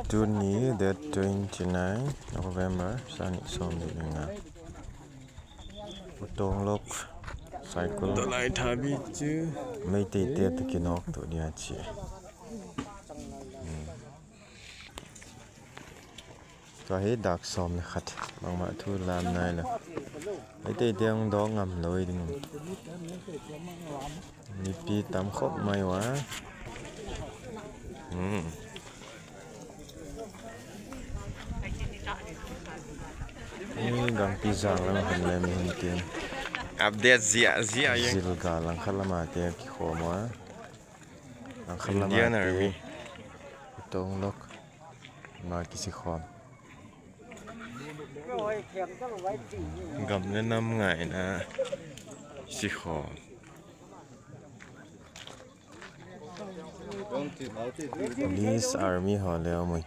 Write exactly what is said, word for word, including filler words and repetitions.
Tuni date twenty-nine November, sangni somni le nga. Utonglok Saikul. Dolai thabi chu. Meitei te toh kinok toh dia chi. Hmm. Tua hi dak som le khat, bangma thu lam nai lo. Meitei te hung dong ngam lou ding. Mipi tam khop mai uva. Hmm. Ni gampi jang lang hin le mi hin tin. Update jia jia ye. Jilga Langkhat lama te kikhom uva. Langkhat lama Indian te Army. Utonglok ma kisikhom. Gam le nam ngaina sikhom. Police, army ho le aum e.